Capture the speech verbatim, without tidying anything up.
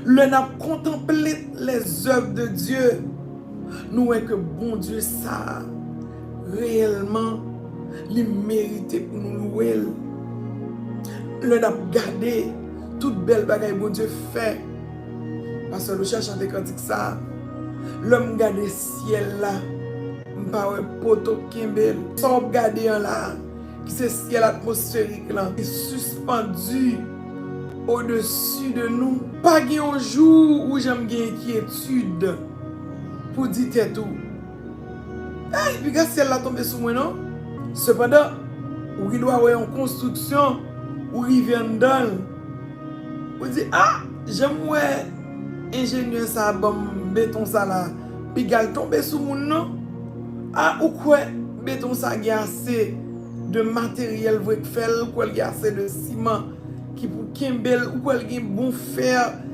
Lè n ap kontanple lèzèv de Dye, nou wè ke Bondye sa a, reyèlman, li merite pou nou lwe l. Lè n ap gade tout bèl bagay Bondye fè, Pastè Louchard chante kantik sa a, lè m gade syèl la, m pa wè poto k kenbe l. Sa w ap gade an la a, ki se syèl atmosferik lan, ki sispandi odesi de nou. Pa gen yon jou ou janm gen enkyetid pou di tèt ou, "Ey, piga syèl la tonbe sou mwen non." Sepandan, ou gen dwa wè yon konstriksyon, ou rive anndan l, ou di, "A, jan m wè enjenyè sa a ban m beton sa la, piga l tonbe sou moun non." A, ou kwè beton sa gen ase de materyèl vre k fè l, ou kwè l gen ase de siman ki pou kenbe l, ou kwè l gen bon fè,